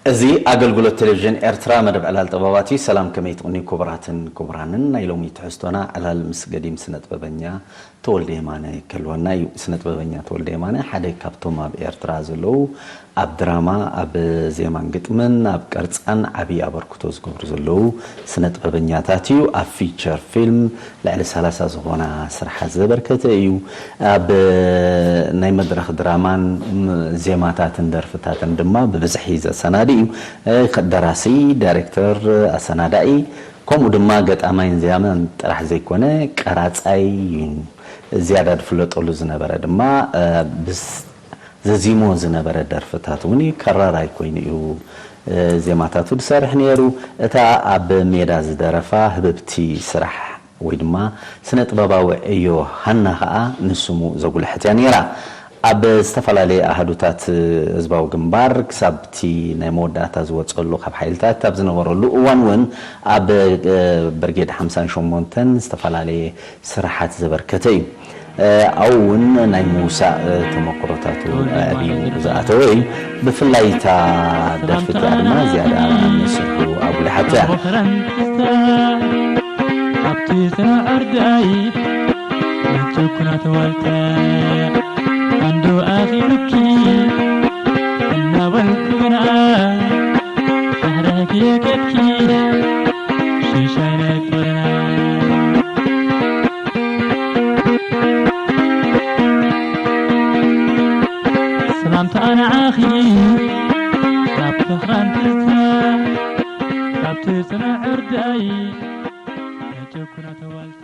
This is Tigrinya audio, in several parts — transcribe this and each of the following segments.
እዚ ኣገልግሎት ቴሌቪዥን ኤርትራ፣ መደብ ዕላል ጥበባት እዩ። ሰላም፣ ከመይ ትቕንዩ ክቡራትን ክቡራንን? ናይ ሎሚ ትሕዝቶና ዕላል ምስ ገዲም ስነ ጥበበኛ ተወልደ የማነ ክህልወና እዩ። ስነ ጥበበኛ ተወልደ የማነ ሓደ ካብቶም ኣብ ኤርትራ ዘለዉ ኣብ ድራማ፣ ኣብ ዜማን ግጥምን፣ ኣብ ቀርጻን ዓቢ ኣበርክቶ ዝገብሩ ዘለዉ ስነ ጥበበኛታት እዩ። ኣብ ፊቸር ፊልም ልዕሊ ሰላሳ ዝኾና ስርሓት ዘበርከተ እዩ። ኣብ ናይ መድረኽ ድራማን ዜማታትን ደርፍታትን ድማ ብብዝሒ ዘሰናዲ እዩ። ደራሲ፣ ዳይሬክተር፣ ኣሰናዳኢ፣ ከምኡ ድማ ገጣማይን ዜማን ጥራሕ ዘይኮነ ቀራጻይ እዩ። ዝያዳ ዝፍለጠሉ ዝነበረ ድማ ብስ ዘዚሞ ዝነበረ ደርፍታት እውን እዩ። ከራራይ ኮይኑ እዩ ዜማታቱ ዝሰርሕ ነይሩ። እታ ኣብ ሜዳ ዝደረፋ ህብብቲ ስራሕ ወይ ድማ ስነ ጥበባዊ ዕዮ ሃና ኸኣ ንስሙ ዘጉልሐት እያ ነይራ። ኣብ ዝተፈላለየ ኣሃዱታት ህዝባዊ ግንባር ክሳብ እቲ ናይ መወዳእታ ዝወጸሉ ካብ ሓይልታት ኣብ ዝነበረሉ እዋን እውን ኣብ ብርጌድ ሓምሳን ሸሞንተን ዝተፈላለየ ስራሓት ዘበርከተ እዩ። ኣብኡ እውን ናይ ምውሳእ ተመክሮታቱ ኣዕብዩ ዝኣተወ እዩ። ብፍላይ እታ ደርፊ እቲኣ ድማ ዝያዳ ንስርሑ ኣጉሊሓቶ እያ። ኣብቲ ጽንዕ ዕርዳይ መቸኩና ተዋልተ ኣንዶ ኣኺሉኪ እናበልኩ ግና ዳሕረኪ የቀድኪ ሽሻይ ናይ ፍቕርና። ሰላምታ ንዓኺ ካብ ተኽራን ትዝታ ካብቲ ጽኑዕ ዕርዳይ መቸኩና ተዋልታ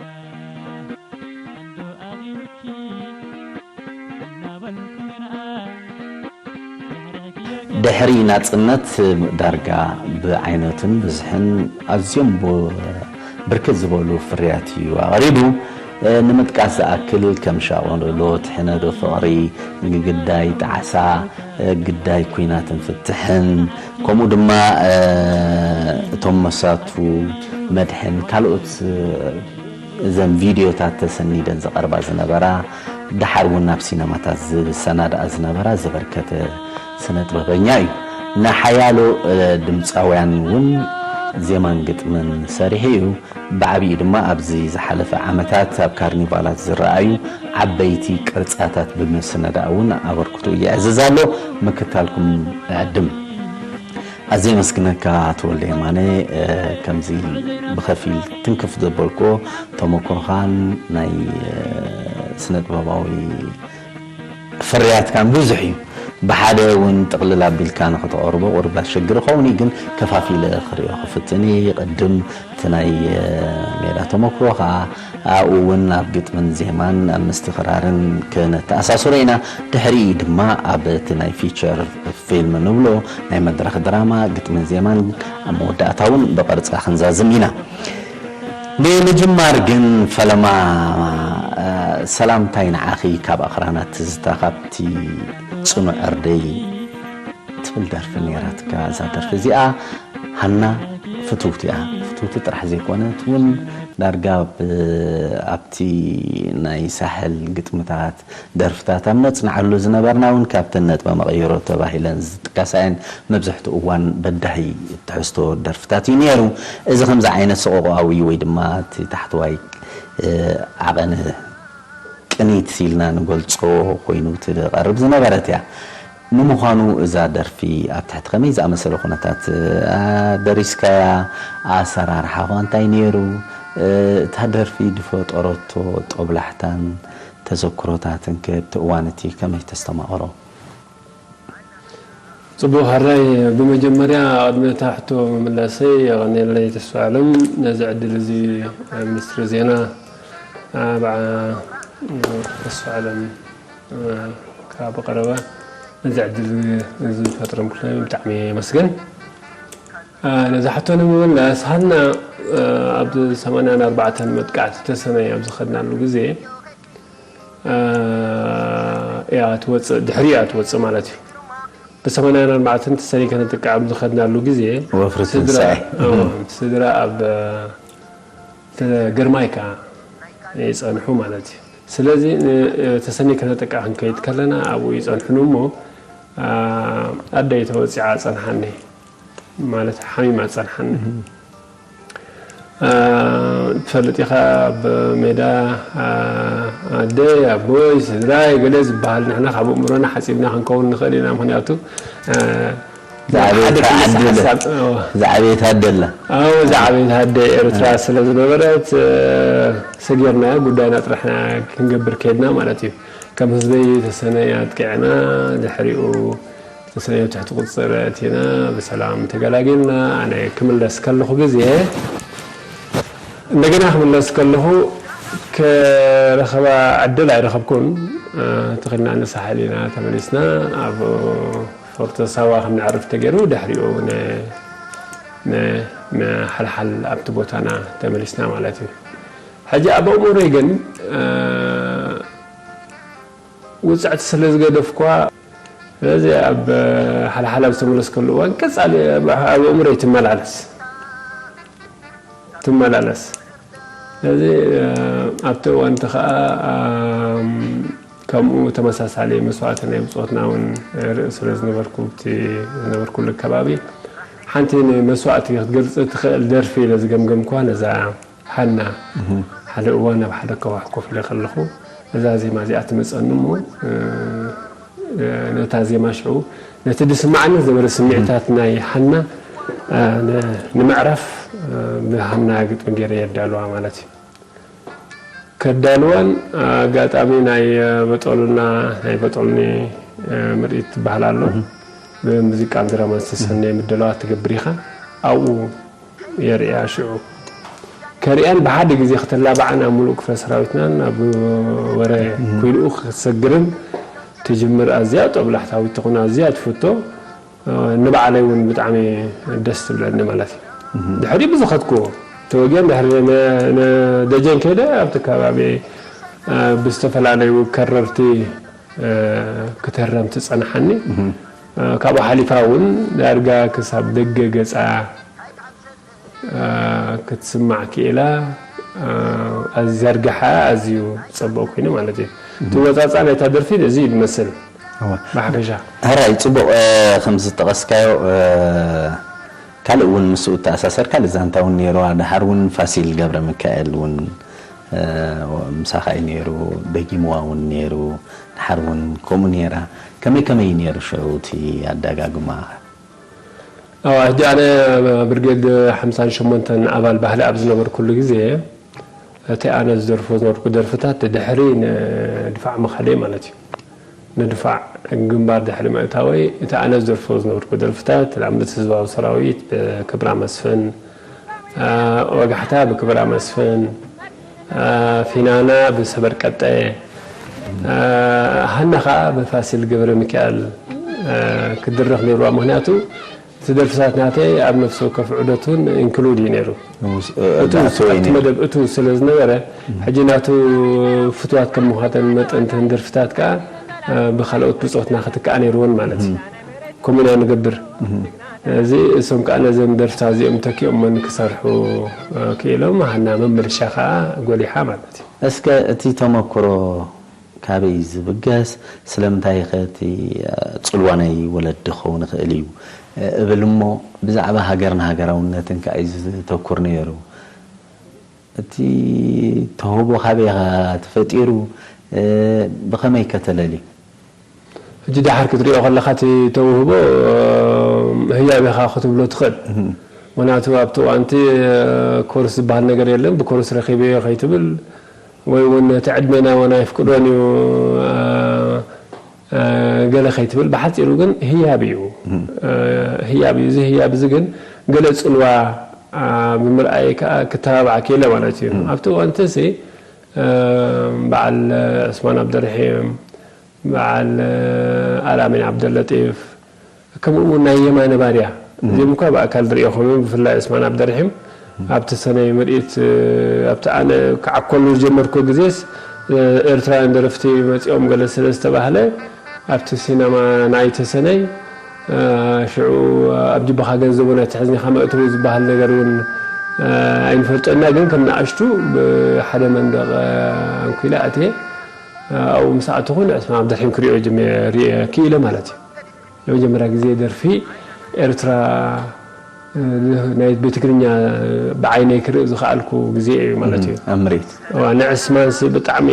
ኣንዶ ኣኺሉኪ እናበልኩ ግና ድሕሪ ናጽነት ዳርጋ ብዓይነትን ብዝሕን ኣዝዮም ብ-፣ ብርክት ዝበሉ ፍርያት እዩ ኣቕሪቡ። ንምጥቃስ ዝኣክል ከም ሻቕሎት፣ ሕነዶ ፍቕሪ፣ ግዳይ ጣዕሳ፣ ግዳይ ኲናትን ፍትሕን፣ ከምኡ ድማ እቶም መሳቱ መድሕን ካልኦት እዘን ቪድዮታት ተሰኒደን ዝቐርባ ዝነበራ፣ ደሓር እውን ናብ ሲነማታት ዝሰናድኣ ዝነበራ ዘበርከተ ስነ ጥበበኛ እዩ። ንሓያሎ ድምፃውያን እውን ዜማን ግጥምን ሰሪሑ እዩ። ብዓቢኡ ድማ ኣብዚ ዝሓለፈ ዓመታት ኣብ ካርኒቫላት ዝረኣዩ ዓበይቲ ቅርጻታት ብምስንዳእ እውን ኣበርክቶ የዕዝዝ ኣሎ። ምክታልኩም እዕድም። ኣዝየ የመስግነካ ተወልደ የማነ። እ፣ ከምዚ ብኸፊል ትንክፍ ዘበልክዎ ተመክሮኻን ናይ፣ እ፣ ስነ ጥበባዊ ፍርያትካን ብዙሕ እዩ። ብሓደ እውን ጥቕልል ኣቢልካ ንኽተቕርቦ ቁሩብ ኣሸግር ይኸውን እዩ፣ ግን ከፋፊለ ክርእዮ ክፍትን እየ። ይቕድም እቲ ናይ፣ እ፣ ሜዳ ተመክሮኻ ኣብኡ እውን ኣብ ግጥምን ዜማን ኣብ ምስትኽራርን ክነተኣሳስሮ ኢና። ድሕሪኡ ድማ ኣብ እቲ ናይ ፊቸር ፊልም ንብሎ ናይ መድረኽ ድራማ ግጥምን ዜማን ኣብ መወዳእታ እውን ብቐርጻ ክንዛዝም ኢና። ንምጅማር ግን ፈለማ፣ እ፣ ሰላምታይ ንዓኺ ካብ ኣኽራናት ትዝታ ካብቲ ጽኑዕ ዕርደይ ትብል ደርፊ ነይራትካ። እዛ ደርፊ እዚኣ ሃና ፍትውቲ እያ። ፍትውቲ ጥራሕ ዘይኮነት እውን ዳርጋ ብ-፣ ኣብቲ ናይ ሳሕል ግጥምታት ደርፍታት ኣብ ነጽንዓሉ ዝነበርና እውን ካብተን ነጥበ መቐይሮ ተባሂለን ዝጥቀሳ እየን። መብዛሕትኡ እዋን በዳሂ ትሕዝቶ ደርፍታት እዩ ነይሩ። እዚ ከምዚ ዓይነት ሰቆቃዊ ወይ ድማ እቲ ታሕተዋይ፣ እ፣ ዓቐን ቅኒት ኢልና ንገልጾ ኮይኑ ትቐርብ ዝነበረት እያ። ንምዃኑ እዛ ደርፊ ኣብ ትሕቲ ከመይ ዝኣመሰለ ኩነታት፣ እ፣ ደሪስካያ? ኣሰራርሓ ኸ እንታይ ነይሩ? እ፣ እታ ደርፊ ዝፈጠረቶ ጦብላሕታን ተዘክሮታትን ከ ኣብቲ እዋን እቲ ከመይ ተስተማቕሮ? ጽቡቕ፣ ሕራይ፣ ብመጀመርያ ቅድሚ እታ ሕቶ ምምላሰይ የቐንየለይ ተስፋ ኣለም ነዚ ዕድል እዚ ሚኒስትሪ ዜና፣ እ፣ በዓ-፣ ተስፋ ኣለም፣ እ፣ ካብ ቀረባ ነዚ ዕድል እዚ ዝፈጥረም ኩሉ ብጣዕሚ የመስግን። እ፣ ነዛ ሕቶ ንምምላስ፣ ሃና፣ እ፣ ኣብ ሰማንያን ኣርባዕተን መጥቃዕቲ ተሰነይ ኣብ ዝኸድናሉ ግዜ፣ እ፣ እያ ትወጽእ፣ ድሕሪ እያ ትወጽእ ማለት እዩ። ብሰማንያን ኣርባዕተን ተሰነይ ከነጥቅዕ ኣብ ዝኸድናሉ ግዜ፣ ወፍሪ ስድራ፣ ትንሳኤ። እ፣ ስድራ ኣብ፣ እ፣ ተ-፣ ግርማይ ከኣ ይጸንሑ ማለት እዩ። ስለዚ፣ ን-፣ ተሰነይ ከነጥቅዕ ክንከይድ ከለና ኣብኡ ይጸንሑን እሞ፣ እ፣ ኣደይ ተወጺዓ ጸንሓኒ። ማለት ሓሚማ ዝጸንሓኒ። ትፈልጥ ኢኻ፣ ኣብ ሜዳ ኣደይ ኣቦይ ስድራይ ገለ ዝበሃል ንሕና ካብ ኣእምሮና ሓፂብና ክንከውን ንኽእል ኢና። ምክንያቱ ዝዓበየት ኣደ ኣላ። ዝዓበየት ኣደ ኤርትራ ስለ ዝነበረት፣ ሰጊርና ጉዳይና ጥራሕና ክንገብር ከድና ማለት እዩ። ከም ህዝበይ ተሰነይ ኣጥቂዕና፣ ድሕሪኡ ተሰነይ ኣብ ትሕቲ ቁፅፅር ኣእቲና ብሰላም ተገላጊልና። ኣነ ክምለስ ከለኹ ግዜ እንደገና ክምለስ ከለኹ ክረኸባ ዕድል ኣይረኸብኩን። ተኺልና ንሳሕል ኢና ተመሊስና። ኣብ ፎርቶ ሳዋ ከም ነዕርፍ ተገይሩ ድሕሪኡ ንሓልሓል ኣብቲ ቦታና ተመሊስና ማለት እዩ። ሕጂ ኣብ ኣእምሮይ ግን ውፅዕቲ ስለ ዝገደፍኳ፣ ስለዚ ኣብ ሓልሓል ኣብ ዝተመለስከሉ እዋን ቀፃሊ ኣብ ኣእምሮይ ትመላለስ ትመላለስ። ስለዚ ኣብቲ እዋን እቲ ከዓ ከምኡ ተመሳሳሊ መስዋእቲ ናይ ብፆትና እውን ርኢ ስለ ዝነበርኩ፣ ዝነበርኩሉ ከባቢ ሓንቲ ንመስዋእቲ ክትገልፅ ትኽእል ደርፊ ኢለ ዝገምገምኳ ነዛ ሃና ሓደ እዋን ኣብ ሓደ ኣካውሕ ኮፍ ኢለ ከለኹ እዛ ዜማ እዚኣ ትመፀኒ እሞ ነታ ዜማ ሽዑ ነቲ ዝስማዓኒ ዝነበረ ስምዒታት ናይ ሃና ንምዕራፍ ብሃና ግጥሚ ገይረ የዳልዋ ማለት እዩ። ከዳልዋን ኣጋጣሚ ናይ በጦሉና ናይ በጦሉኒ ምርኢት ትበሃል ኣሎ። ብሙዚቃን ድራማን ዝተሰነየ ምድላዋት ትገብር ኢኻ። ኣብኡ የርእያ ሽዑ ከርእያን ብሓደ ግዜ ክተላባዓን ኣብ ሙሉእ ክፍለ ሰራዊትናን ኣብ ወረ ኩይንኡ ክትሰግርን ትጅምር። ኣዝያ ጦብላሕታዊት ትኹን ኣዝያ ትፍቶ ንባዕለይ እውን ብጣዕሚ ደስ ትብለኒ ማለት እዩ። ድሕሪ ብዝኸድኩዎ ተወጊአን ድሕሪ ደጀን ከይደ ኣብቲ ከባቢ ብዝተፈላለዩ ከረርቲ ክተረም ትጸንሓኒ። ካብኡ ሓሊፋ እውን ዳርጋ ክሳብ ደገ ገጻ ክትስማዕ ክኢላ ዘርግሓ ኣዝዩ ጸቡቕ ኮይኑ ማለት እዩ። እቲ ወጻጻ ናይታ ደርፊ እዚ እዩ ዝመስል ብሓፈሻ። ሕራይ ጽቡቕ ከም ዝጠቐስካዮ ካልእ እውን ምስኡ እተኣሳሰር ካልእ ዛንታ እውን ነይርዋ። ድሓር እውን ፋሲል ገብረ ሚካኤል እውን ምሳኻ እዩ ነይሩ፣ ደጊምዋ እውን ነይሩ። ድሓር እውን ከምኡ ነይራ። ከመይ ከመይ እዩ ነይሩ ሽዑ እቲ ኣዳጋግማ? ሕጂ ኣነ ብርጌድ ሓምሳን ሸሞንተን ኣባል ባህሊ ኣብ ዝነበርኩሉ ግዜ እቲ ኣነ ዝደርፎ ዝነበርኩ ደርፍታት ድሕሪ ንድፋዕ ምኻደይ ማለት እዩ። ንድፋዕ ግንባር ድሕሪ ምእታወይ እቲ ኣነ ዝደርፎ ዝነበርኩ ደርፍታት ንኣብነት ህዝባዊ ሰራዊት ብክብራ መስፍን፣ ወጋሕታ ብክብራ መስፍን፣ ፊናና ብሰበር ቀጠ፣ ሃና ከዓ ብፋሲል ገብረ ሚካኤል ክድረፍ ነይርዋ። ምክንያቱ እቲ ደርፍታት ናተይ ኣብ ነፍሲ ወከፍ ዑደት እውን ኢንክሉድ እዩ ነይሩ። እቲ ኣብቲ መደብ እቱ ስለ ዝነበረ ሕጂ ናቱ ፍትዋት ከም ምዃተን መጠን እተን ደርፍታት ከዓ ብካልኦት ብፆትና ክትከኣ ነይርዎን ማለት እዩ። ከምኡ ኢና ንገብር። እዚ እሶም ከዓ ነዘን ደርፍታት እዚኦም ተኪኦመን ክሰርሑ ክኢሎም ሃና መመልሻ ከዓ ጎሊሓ ማለት እዩ። እስከ እቲ ተመክሮ ካበይ ዝብገስ? ስለምንታይ ከ እቲ ጽልዋ ናይ ወለዲ ክኸውን ይኽእል እዩ እብል እሞ ብዛዕባ ሃገርን ሃገራውነትን ከኣ እዩ ዘተኩር ነይሩ። እቲ ተውህቦ ካበይ ኢኻ ተፈጢሩ? ብኸመይ ከ ተለልዩ? ሕጂ ደሓር ክትሪኦ ከለኻ እቲ ተውህቦ ህያብ ኢኻ ክትብሎ ትኽእል። ምክንያቱ ኣብቲ እዋንቲ ኮርስ ዝበሃል ነገር የለን። ብኮርስ ረኺበዮ ከይትብል ወይ እውን እቲ ዕድመና እውን ኣይፍቅዶን እዩ ገለ ከይትብል። ብሓፂሩ ግን ህያብ እዩ። ህያብ እዩ። እዚ ህያብ እዚ ግን ገለ ፅልዋ ብምርኣይ ከዓ ክተባብዓ ክኢለ ማለት እዩ። ኣብቲ እዋንቲ በዓል ዑስማን ኣብደርሒም፣ በዓል ኣልኣሚን ዓብደለጢፍ፣ ከምኡ እውን ናይ የማነ ባርያ፣ እዚኦም እኳ ብኣካል ዝሪኦ ኮይኑ፣ ብፍላይ ዑስማን ዓብደርሒም ኣብቲ ሰነይ ምርኢት ኣብቲ ኣነ ክዓኮሉ ዝጀመርኩ ግዜስ ኤርትራውያን ደረፍቲ መፂኦም ገለ ስለ ዝተባህለ ኣብቲ ሲነማ ናይ ተሰነይ ሽዑ ኣብ ጅባኻ ገንዘብ እውን ኣይትሕዝን ኢኻ መእተዊ ዝበሃል ነገር እውን ኣይንፈልጦና፣ ግን ከም ንኣሽቱ ብሓደ መንደቕ ኣንኪለ ኣትየ ኣብኡ ምስ ኣተኹ ንዕስማን ዓብደርሒም ክሪኦ ጀሚረ ክኢለ ማለት እዩ። ንመጀመርያ ግዜ ደርፊ ኤርትራ ናይ ቤት ትግርኛ ብዓይነይ ክርኢ ዝኸኣልኩ ግዜ እዩ ማለት እዩ። ኣብ መሬት ንዕስማንሲ ብጣዕሚ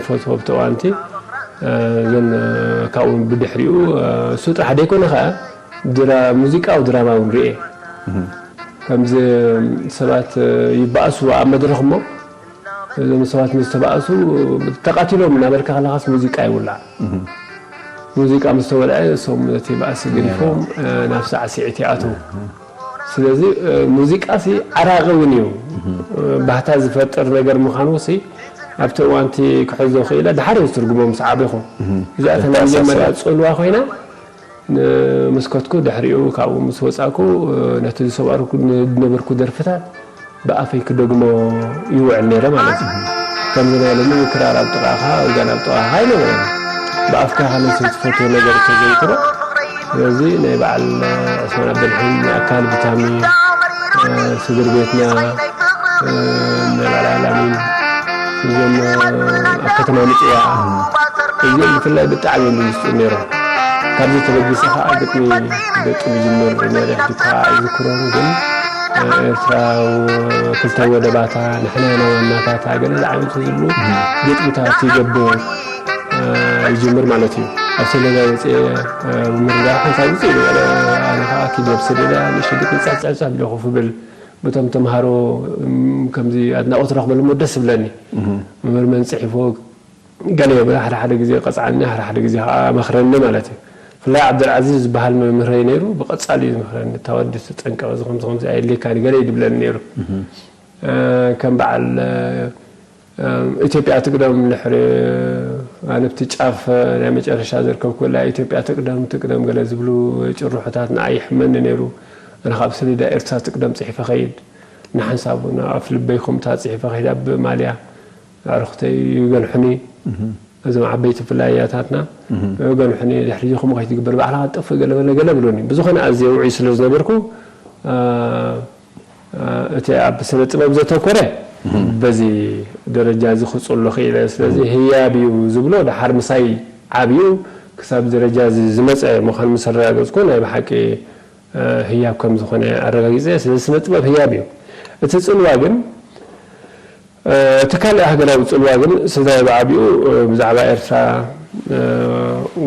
ፈትዎ ኣብቲ እዋንቲ። እዞን ካብኡ ብድሕሪኡ እሱ ጥራሕ ደይኮነ ከዓ ሙዚቃዊ ድራማ እውን ርኤ። ከምዚ ሰባት ይበኣሱ ኣብ መድረኽ እሞ እዞም ሰባት ምስ ተባእሱ ተቓቲሎም እናበልካ ከለኻስ ሙዚቃ ይውላዕ። ሙዚቃ ምስ ተወልዐ እሶም ነቲ ባእሲ ገዲፎም ናብ ሳዕስዒት ይኣትዉ። ስለዚ ሙዚቃ ሲ ዓራቒ እውን እዩ። ባህታ ዝፈጥር ነገር ምዃኑ ሲ ኣብቲ እዋንቲ ክሕዞ ክኢለ ድሓር እዩ ዝትርጉሞ ምስ ዓበኹ። እዚኣተን መጀመርያ ፅልዋ ኮይና ምስ ከትኩ ድሕሪኡ ካብኡ ምስ ወፃእኩ ነቲ ዝሰባርኩ ዝነበርኩ ደርፍታት ብኣፈይ ክደግሞ ይውዕል ነይረ ማለት እዩ። ከምዚ ናይ ሎሚ ክራር ኣብ ጥቓኻ፣ ኦርጋን ኣብ ጥቓኻ ኣይነበረን። ብኣፍካ ከነሱ ትፈትዎ ነገር ተዘይትሮ። ስለዚ ናይ በዓል ዑስማን ዓብደልሒም ኣካል ብታሚ፣ ስድር ቤትና፣ ናይ በዓል ኣላሚን እዞም ኣብ ከተማ ምፅዋ እዚኦም ብፍላይ ብጣዕሚ እዮም ዝስጡ ነይሮም። ካብዚ ተበጊሰ ከዓ ግጥሚ ገጡ ብጅምር ነሪሕ ድካ ኣይዝክሮን ግን ኤርትራ ክልተ ወደባታ ንሕና ኢና ዋናታታ ገለ ዝዓይነቱ ዝብሉ ግጥምታት ይገብር ይጅምር ማለት እዩ። ኣብ ሰለዳ ወፅኤ ምርዳር ሓንሳብ ውፅእ ዝበለ ኣነ ከዓ ኪድ ኣብ ሰለዳ ንእሽቶ ግጥሚ ፃፍፃፍፃፍ ኢለ ኮፍ ብል በቶም ተምሃሮ ከምዚ ኣድናቆት ረክበሉ ደስ ዝብለኒ መምህር መን ፅሒፎ ገለ የብለ ሓደ ሓደ ግዜ ቀፅዓኒ ሓደ ሓደ ግዜ ከዓ መክረኒ ማለት እዩ። ብፍላይ ዓብደልዓዚዝ ዝበሃል መምህረይ ነይሩ ብቀፃሊ እዩ ዝመክረኒ እታ ወዲ ተጠንቀቅ እዚ ከምዚ ከምዚ ኣየድልየካን እዩ ገለ እዩ ዝብለኒ ነይሩ። ከም በዓል ኢትዮጵያ ትቅደም ድሕሪ ኣነ ኣብቲ ጫፍ ናይ መጨረሻ ዘርከብኩላ ኢትዮጵያ ትቅደም ትቅደም ገለ ዝብሉ ጭርሖታት ንዓይ ይሕመኒ ነይሩ። ኣነ ካብ ሰሌዳ ኤርትራ ትቅደም ፅሒፈ ከይድ ንሓንሳብ እውን ኣፍ ልበይ ከምታ ፅሒፈ ከይድ ኣብ ማልያ ኣዕሩኽተይ ይገንሑኒ። እዞም ዓበይቲ ፍላያታትና ይገንሑኒ። ድሕሪ ከምኡ ከይትግበር ባዕልኻ ትጠፍእ ገለ በለ ገለ ብሉኒ። ብዝኾነ ኣዝየ ውዑይ ስለ ዝነበርኩ እቲ ኣብ ስነ ጥበብ ዘተኮረ በዚ ደረጃ እዚ ክጽሎ ክኢለ። ስለዚ ህያብ እዩ ዝብሎ ድሓር ምሳይ ዓብዩ ክሳብ ደረጃ እዚ ዝመጸ ምዃኑ ምስ ኣረጋገጽኩ ናይ ብሓቂ ህያብ ከም ዝኾነ ኣረጋጊጸ። ስለዚ ስነ ጥበብ ህያብ እዩ። እቲ ጽልዋ ግን እቲ ካልእ ሃገራዊ ጽልዋ ግን ስድራይ ብዓቢኡ ብዛዕባ ኤርትራ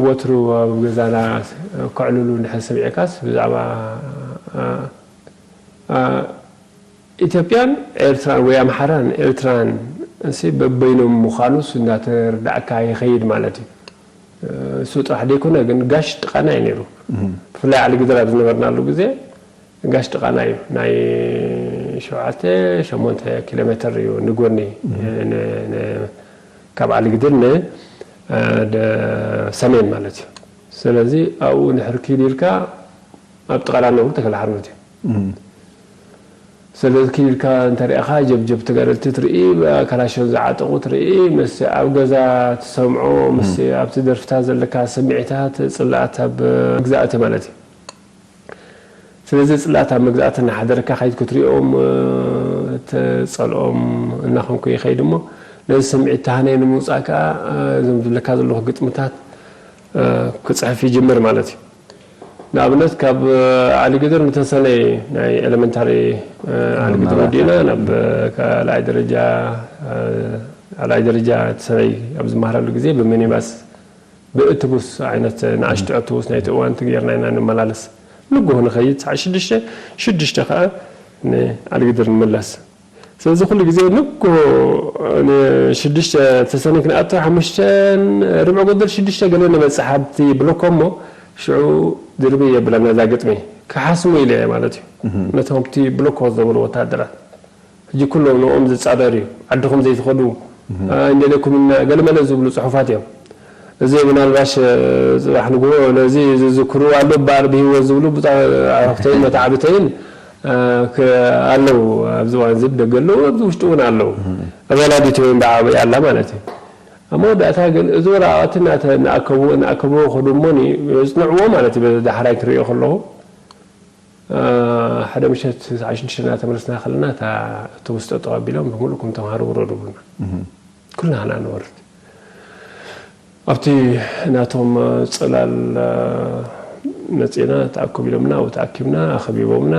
ወትሩ ኣብ ገዛና ከዕልሉ እንድሕር ሰሚዕካስ ብዛዕባ ኢትዮጵያን ኤርትራን ወይ ኣምሓራን ኤርትራን እሲ በበይኖም ምዃኑስ እንዳተረዳእካ ይኸይድ ማለት እዩ። እሱ ጥራሕ ደይኮነ ግን ጋሽ ጥቓና እዩ ነይሩ። ብፍላይ ዓሊ ግድር ኣብ ዝነበርናሉ ግዜ ጋሽ ጥቓና እዩ ናይ ሸውዓተ ሸሞንተ ኪሎ ሜትር እዩ ንጎኒ ካብ ዓሊ ግድር ንሰሜን ማለት እዩ። ስለዚ ኣብኡ ንድሕር ኪድ ኢልካ ኣብ ጥቓና ነብሩ ተክለ ሓርነት እዩ። ስለዚ ኪድ ኢልካ እንተሪእኻ ጀብጀብ ተጋደልቲ ትርኢ፣ ካላሽን ዝዓጠቑ ትርኢ፣ ምስ ኣብ ገዛ ትሰምዖ፣ ምስ ኣብቲ ደርፍታት ዘለካ ስምዒታት ጽላኣት ኣብ መግዛእቲ ማለት እዩ። ስለዚ ጽላኣት ኣብ መግዛእቲ እናሓደረካ ከይድ ክትሪኦም ትጸልኦም እናኾንኩ ይኸይድ እሞ ነዚ ስምዒት ተሃነየ ንምውጻእ ከኣ እዞም ዝብለካ ዘለኹ ግጥምታት ክጽሕፍ ይጅምር ማለት እዩ። ንኣብነት ካብ ዓሊ ግድር ንተሰነይ ናይ ኤለመንታሪ ዓሊ ግድር ወዲእና ናብ ካልኣይ ደረጃ ካልኣይ ደረጃ ተሰነይ ኣብ ዝመሃረሉ ግዜ ብሚኒባስ ብእትቡስ ዓይነት ንኣሽቱ ኣትቡስ ናይቲ እዋን ትግርና ኢና ንመላለስ። ንግሆ ንኸይድ ሰዓት ሽዱሽተ ሽዱሽተ ከዓ ንኣልግድር ንመለስ። ስለዚ ኩሉ ግዜ ንግሆ ንሽዱሽተ ተሰኒ ክንኣቱ ሓሙሽተ ርብዒ ጎደል ሽዱሽተ ገለ ንበፅሕ ኣብቲ ብሎኮ እሞ ሽዑ ድርቢ የብለና እዛ ግጥሚ ክሓስሙ ኢለ እየ ማለት እዩ። ነቶም ኣብቲ ብሎኮ ዘበሉ ወታደራት ሕጂ ኩሎም ንኦም ዝፃረር እዩ። ዓድኹም ዘይትኸዱ ኣይንደልየኩም ኢና ገለመለ ዝብሉ ፅሑፋት እዮም። እዚ ምናልባሽ ፅባሕ ንግሆ ነዚ ዝዝክሩ ኣሎ እምበኣር ብህይወት ዝብሉ ኣረክተይን መተዓብተይን ኣለዉ። ኣብዚ እዋን እዚ ብደገ ኣለዉ፣ ኣብዚ ውሽጢ እውን ኣለዉ። ኣብ ወላዲት ወይም ብዓብይ ኣላ ማለት እዩ። ኣብ መወዳእታ ግን እዚ ወረቓቕቲ እናተ- እናኣከብዎ እናኣከብዎ ከዱ እሞኒ የፅንዕዎ ማለት እዩ። በዚ ዳሕራይ ክሪኦ ከለኹ ሓደ ምሸት ሰዓት ሽዱሽተ እናተመለስና ከለና እታ ኣውቶቡስ ጠጠው ኣቢሎም ብምሉእኩም ተምሃሮ ውረዱ ብሉና። ኩልና ኢና ንወርድ። ኣብቲ ናቶም ጽላል መጺና ተኣከቡ ኢሎምና ኣብኡ ተኣኪብና ኣኸቢቦምና።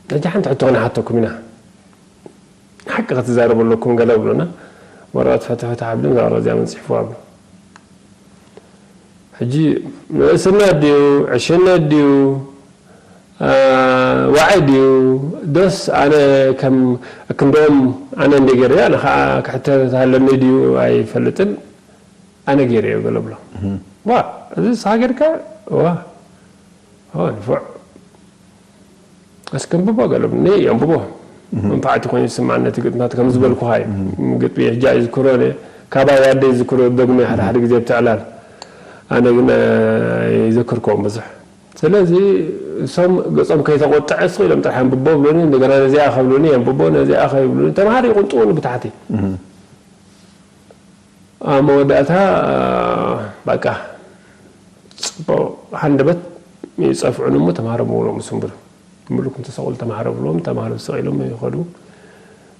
ሕጂ ሓንቲ ሕቶ ክንሓተኩም ኢና። ሓቂ ክትዛረቡ ኣለኩም ገለ ብሎና። ወረቐት ፈትሕ ፈትሕ ኣብልን እዛ ወረቐት እዚኣ መንጽሕፍዋ ብሎ። ሕጂ ንእስነት ድዩ፣ ዕሽነት ድዩ፣ አ፣ ዋዒ ድዩ፣ ዶስ ኣነ ከም ክንድኦም ኣነ እንደ ገይረ ኣነ ኸዓ ክሕተት ኣለኒ ድዩ ኣይፈልጥን፣ ኣነ ገይረዮ ገለ ብሎ። እህ። ዋ፣ እዚ ንስኻ ጌርካ? ዋ፣ ኦ፣ ንፉዕ። እስኪ ኣንብቦ ገለ፣ እኔ የንብቦ። እህ። መንፋዕቲ ኮይኑ ይስማዕ ነቲ ግጥምታት ከም ዝበልኩኻ እዩ። እህ። ግጥሚ ሕጂ ኣይዝክሮ፣ እኔ ካባይ ኣደ ይዝክሮ፣ ደግሞ ሓደ ሓደ ግዜ ብትዕላል። ኣነ ግን፣ እ፣ ይዘክርኮም ብዙሕ። ስለዚ እሶም ገጾም ከይተቆጥዐ ስቕ ኢሎም ጥራሕ ኣንብቦ ብሉኒ፣ እንደገና ነዚኣ ከብሉኒ የንብቦ፣ ነዚኣ ከይብሉኒ፣ ተምሃሮ ይቕንጥዉኒ ብታሕቲ። እህ። ኣብ መወዳእታ፣ በቃ፣ ጽቡቕ ሃንደበት ይጸፍዑኒ እሞ ተምሃሮ ምውሎም ዝስንብሩ። ምሉኩም ተሰቕሉ ተምሃሮ ብሎም፣ ተምሃሮ ተሰቒሎም ይኸዱ።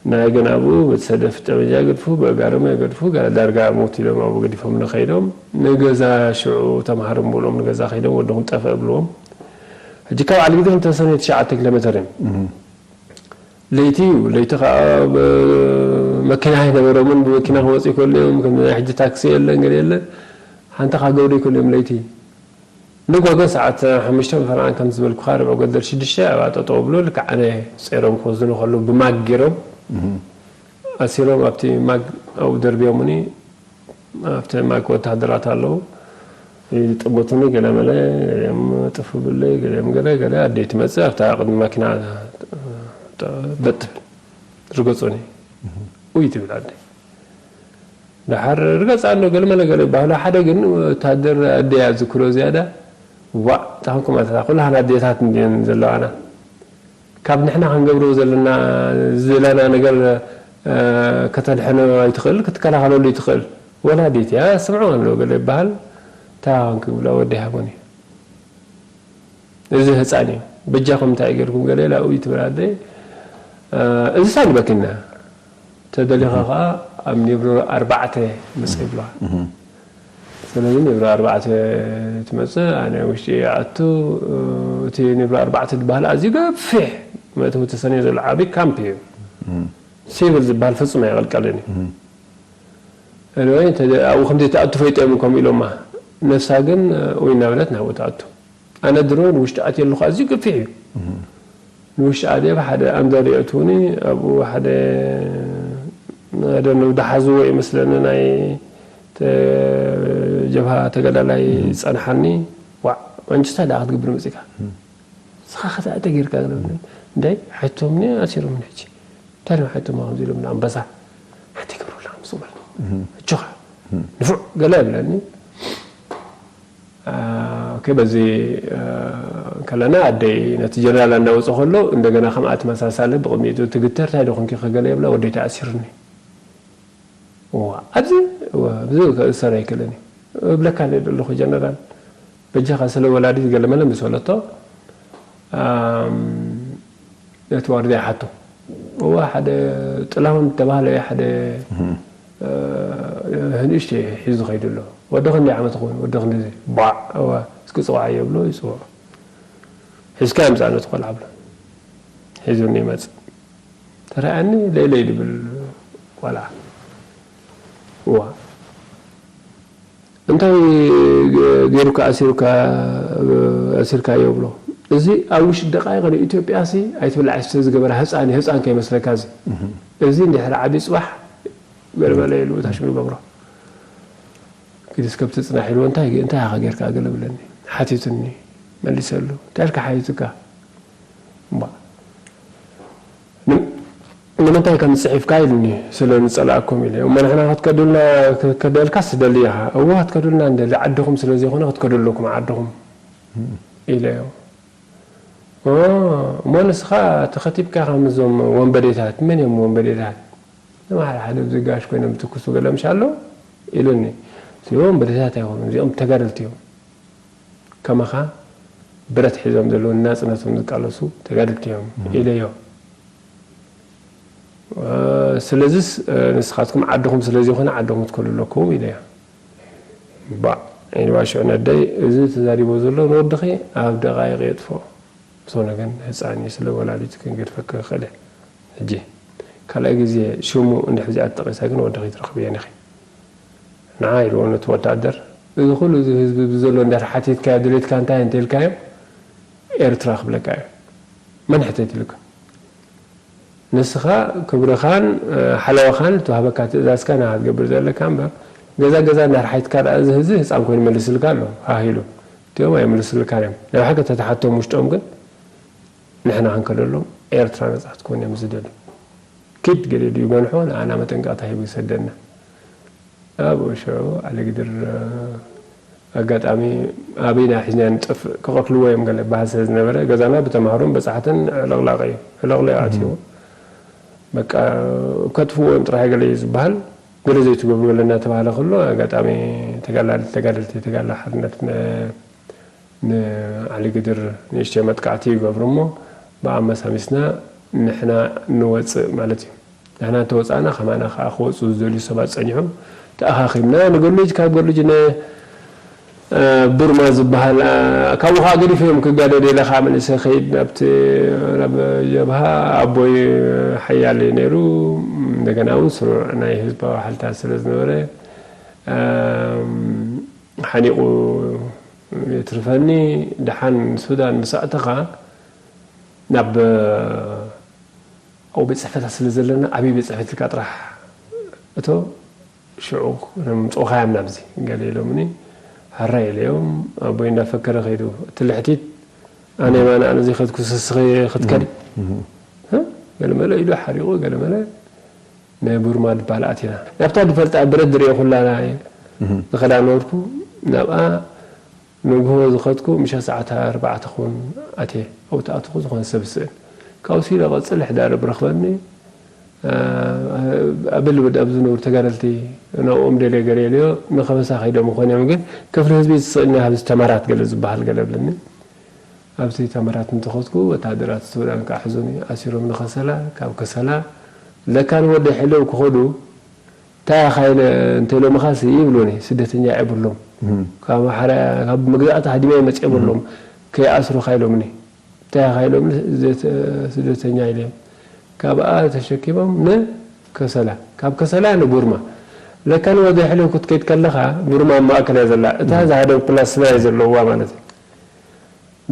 ናይ ግን ኣብኡ ብትሰደፍ ጠበንጃ ይገድፉ፣ ብኣጋሮም ይገድፉ፣ ገለ ዳርጋ ሞት ኢሎም ኣብኡ ገዲፎም ንኸይዶም። ንገዛ ሽዑ ተምሃሮ ምውሎም ንገዛ ከይዶም ወድኹም ጠፍአ ብልዎም። ሕጂ ካብ ዓሊ ግድፍ ንተሰነይ ትሽዓተ ኪሎ ሜተር እዮም። እህ። ለይቲ እዩ። ለይቲ ኸዓ ብ-፣ መኪና ኣይነበሮምን፣ ብመኪና ክመጹ ይክእሉ እዮም። ከም ናይ ሕጂ ታክሲ የለን፣ ገለ የለን። ሓንቲ ኻገብሩ ይክእሉ እዮም ለይቲ። ንጎ ግን ሰዓት ሓሙሽተ ፈረቓን ከም ዝበልኩኻ፣ ርብዒ ጎደል ሽዱሽተ ኣብኣ ጠጠው ብሎ፣ ልክዕ ኣነ ጸይሮም ክወስዱኒ ከለዉ ብማግ ገይሮም እህ። ኣሲሮም ኣብቲ ማግ ኣብኡ ደርብዮምኒ። ኣብቲ ማግ ወተሃደራት ኣለዉ። ይጥምቱኒ፣ ገለመለ፣ ገሊኦም ጥፍ ብለይ፣ ገሊኦም ገለ፣ ገለ ኣደይ ትመጽእ፣ ኣብታ ቅድሚ ማኪና በጥ ትብል። ርገጹኒ። እህ። ኡይ ትብል ኣደይ። ደሓር ርገጽ ኣሎ፣ ገለመለ፣ ገለ ይበሃሉ። ሓደ ግን ወተሃደር ኣደይ እያ ዝዝክሮ ዝያዳ። ዋእ፣ እንታይ ኮንኩም ኣታ፣ ኩላህና ኣዴታት እንድየን ዘለዋና። ካብ ንሕና ክንገብሮ ዘለና ዝደለና ነገር፣ እ፣ ከተድሕኖ ኣይትኽእል፣ ክትከላኸለሉ ኣይትኽእል። ወላዲት እያ፣ ስምዑ ኣሎ ገለ ይበሃል። እንታይ ኮንክ ክብላ ወዲ ሃቡኒ። እዚ ህፃን እዩ። በጃኹም እንታይ ገይርኩም ገለ ኢላ፣ ኡይ ትብል ኣደይ። እ፣ እዚ ሳኒ በኪና። ተደሊኻ ኸዓ ኣብ ኔብሮ ኣርባዕተ ምጽእ ይብልዋ። እህ። ስለዚ ኔብሮ ኣርባዕተ ትመጽእ፣ ኣነ ውሽጢ ይኣቱ። እቲ ኔብሮ ኣርባዕተ ዝበሃል ኣዝዩ ገፊሕ፣ መእተዊ ተሰንዮ ዘሎ ዓቢ ካምፕ እዩ። እህ። ሲቪል ዝበሃል ፍጹም ኣይቐልቀልን እዩ። እህ። Anyway፣ እንተ ኣብኡ ከምዘይትኣቱ ፈሊጦም እዮም ከምኡ ኢሎማ። ነፍሳ ግን ኡይ እናበለት ናብኡ ትኣቱ። ኣነ ድሮ ንውሽጢ ኣትየ ኣለኹ፣ ኣዝዩ ገፊሕ እዩ። እህ። ንውሽጢ ኣትየ ብሓደ ኣንደር የእትዉኒ፣ ኣብኡ ሓደ፣ I don't know፣ ዝሓዝዎ ይመስለኒ ናይ ተ-፣ ጀብሃ ተጋዳላይ እህ። ጸንሓኒ። ዋዕ፣ ኣንቺ እንታይ ደኣ ክትገብሪ መጺእካ? እህ። ንስኻ ከ እንታይ ተጌርካ? እንዳይ፣ ሓቲቶምኒ፣ ኣሲሮምኒ ሕጂ። እንታይ ደኣ ሓቲቶማ ከምዚ ኢሎምኒ፣ ኣንበሳ። ሓንቲ ይገብሩላ፣ ምስ በልኩ። እህ። ኣጆኻ፣ እህ። ንፉዕ፣ ገለ ይብለኒ። አ፣ ኦኬ፣ በዚ፣ አ፣ ከለና ኣደይ ነቲ ጀነራል እናወፀ ከሎ እንደገና ከምኣ ተመሳሳሊ ብቕድሚኡ ትግተር፣ "እንታይ ዶ ኮንኪ?" ከገለ የብላ፣ ወደይ ተኣሲርኒ። እዋ፣ ኣብዚ፣ እዋ፣ ኣብዚ ክእሰር ኣይክእልን እዩ። እብለካ ኣለኹ ጀነራል፣ በጃኻ ስለ ወላዲት ገለመለ ምስ በለቶ፣ ኣም፣ ነቲ ዋርድያ ይሓቶ። እዋ፣ ሓደ ጥላሁን ዝተባህለ ሓደ፣ እህ። እ፣ ንእሽተይ ሒዙ ኸይዱ ኣሎ። "ወዲ ክንደይ ዓመት ይኸውን?" "ወዲ ክንደይ?" "ባዕ፣ እዋ፣ እስኪ ጽውዓዮ" ብሎ ይጽውዖ። "ሒዝካ ምጻእ ነቲ ቆልዓ" ብሎ። ሒዙኒ ይመጽእ። ተራእያኒ ለይለይ ድብል ቆልዓ። እዋ። "እንታይ ገ-፣ ገይሩካ ኣሲሩካ፣ ኣሲርካዮ?" ብሎ። እዚ ኣብ ውሽጢ ደቃይቕ ንኢትዮጵያሲ ኣይትብላዕ ስተ ዝገበረ ህፃን እዩ፣ ህፃን ከይመስለካ እዚ። እህ። እዚ እንድሕር ዓብዩ ፅባሕ ገለ መለ ኢሉ እታ ሽሙ ይገብሮ። ግዲ እስከ ብትፅናሕ ኢልዎ፣ "እንታይ፣ እንታይ ኢኻ ጌርካ?" ገለ ብለኒ። ሓቲቱኒ፣ መሊሰሉ። "እንታይ ኢልካ ሓቲቱካ?" እምባ። ን-፣ "ንምንታይ ከም ጽሒፍካ?" ኢሉኒ፣ "ስለ ንጸላእኩም" ኢለ። "እሞ ንሕና ክትከዱልና፣ ክትከደልካስ ትደሊ ኢኻ?" "እወ፣ ክትከዱልና ንደሊ፣ ዓድኹም ስለ ዘይኮነ ክትከዱ ኣለኩም ዓድኹም" ኢለዮ። "ኦ፣ እሞ ንስኻ ተኸቲብካ ኢኻ ምስዞም ወንበዴታት?" "መን እዮም ወንበዴታት?" "እዞም ሓደ ሓደ ኣብዚ ጋሽ ኮይኖም ዝትኩሱ ገለ ምሽ ኣሎ" ኢሉኒ። "እዚኦም ወንበዴታት ኣይኮኑን፣ እዚኦም ተጋደልቲ እዮም። ከማኻ ብረት ሒዞም ዘለዉ ንናጽነቶም ዝቃለሱ ተጋደልቲ እዮም" እህ። ኢለዮ። "እ፣ ስለዚስ፣ እ፣ ንስኻትኩም ዓድኹም ስለ ዘይኮነ ዓድኹም ክትከዱ ኣለኩም" ኢለዮ። ባዕ፣ ኢልዋ ሽዑ ነደይ፣ "እዚ ተዛሪቦ ዘሎ ንወድኺ ኣብ ደቓይቕ የጥፍኦ። ብዝኾነ ግን ህፃን እዩ፣ ስለ ወላዲቱ ክንገድፈኪ ይኽእል እየ። ሕጂ ካልኣይ ግዜ ሽሙ እንድሕር እዚኣ ተጠቒሳ ግን ወዲ ከይትረኽብየን ኢኺ። ንዓ ኢልዎ ነቲ ወታደር፣ እዚ ኩሉ እዚ ህዝቢ እዚ ዘሎ እንድሕር ሓቲትካዮ ድሌትካ እንታይ እንተኢልካዮ ኤርትራ ክብለካ እዩ። መን ሕተት ኢሉካ? ንስኻ ክብርኻን ሓለዋኻን ትዋህበካ ትእዛዝካ ንኻ ክትገብር ዘለካ እምበር ገዛ ገዛ እንዳርሓይትካ ደኣ እዚ ህዝቢ ህፃን ኮይኑ ይመልስልካ ኣሎ። ሃሂሉ እቲኦም ኣይመልስልካን እዮም። ናይ ብሓቂ ተተሓቶም ውሽጦም ግን ንሕና ክንከለሎም ኤርትራ ነፃ ክትኮን እዮም ዝደልዩ። ኪድ ገለ ድዩ ገንሖ ንኣና መጠንቀቕታ ሂቡ ይሰደና። ኣብኡ ሽዑ ዓሊ ግድር ኣጋጣሚ ኣበይና ሒዝና ንጠፍእ ክቐትልዎ እዮም ገለ በሃል ስለ ዝነበረ ገዛና ብተምሃሮን በፃሕትን ዕልቕላቕ እዩ። ዕልቕሊቕ ኣትይዎ በቃ ከጥፍዎም ጥራሕ ገለ እዩ ዝበሃል። ገለ ዘይትገብሩ ገለ እናተባህለ ከሎ ኣጋጣሚ ተጋላልቲ ተጋደልቲ ተጋላ ሓርነት ንዓሊ ግድር ንእሽተይ መጥቃዕቲ ይገብሩ እሞ ብኣመሳሚስና ንሕና ንወፅእ ማለት እዩ። ንሕና እንተወፃእና ከማና ከዓ ክወፁ ዝደልዩ ሰባት ፀኒሖም ተኣኻኺብና ንገሉጅ ካብ ገሉጅ ነ ቡርማ ዝበሃል ካብኡ ከዓ ገዲፎም ክጋደል ኢለ ከዓ መሊሰ ከይድ ናብቲ ናብ ጀብሃ ኣቦይ ሓያል እዩ ነይሩ። እንደገና እውን ስሩዕ ናይ ህዝባዊ ሓይልታት ስለ ዝነበረ ሓኒቑ የትርፈኒ። ደሓን ሱዳን ምስ ኣእተኻ ናብ ኣብኡ ቤት ፅሕፈታት ስለ ዘለና ዓብዪ ቤት ፅሕፈት ኢልካ ጥራሕ እቶ ሽዑ ምፅኡኻ እዮም ናብዚ ገለ ኢሎምኒ። ሃራይ ኢለዮም ኣቦይ እንዳፈከረ ከይዱ እቲ ልሕቲት ኣነ የማነ ኣነ ዘይኸድኩ ስስኸ ክትከዲ ገለመለ ኢሉ ሓሪቑ ገለመለ ናይ ቡርማ ድባል ኣቲና ናብታ ድፈልጣ ብረት ድርየ ኩላ ዝኸዳ ነበርኩ ናብኣ ንግሆ ዝኸድኩ ምሸት ሰዓት ኣርባዕተ ክውን ኣትየ ኣብኡ ተኣትኹ ዝኾነ ሰብ ስእን ካብኡ ሲለ ቀፅል ሕዳር ብረኽበኒ ኣብል ብድ ኣብ ዝነብሩ ተጋደልቲ ናብኦም ደልየ ገለ ኢለዮ ንኸበሳ ከይዶም ይኾን እዮም ግን ክፍሊ ህዝቢ ዝስእኒ ኣብዚ ተማራት ገለ ዝበሃል ገለ ብልኒ ኣብዚ ተማራት እንተኸድኩ ወታደራት ሱዳን ከዓ ሕዙኒ ኣሲሮም ንኸሰላ ካብ ከሰላ ለካ ንወደ ሕለው ክኸዱ እንታይ ኢኻ ኢለ እንተኢሎምኻሲ ይብሉኒ ስደተኛ እየ በሎም ካብ ኣምሓራ ካብ መግዛእቲ ሃዲመ እየ መፅእ በሎም ከይኣስሩኻ ኢሎምኒ እንታይ ኢኻ ኢሎምኒ ስደተኛ ኢለዮም ካብኣ ተሸኪሞም ንከሰላ ካብ ከሰላ ንቡርማ ለካ ንወደ ሕለው ክትከይድ ከለኻ ቡርማ ኣብ ማእከል እያ ዘላ እታ ዝሃደምኩላ ስላ እየ ዘለዋ ማለት እዩ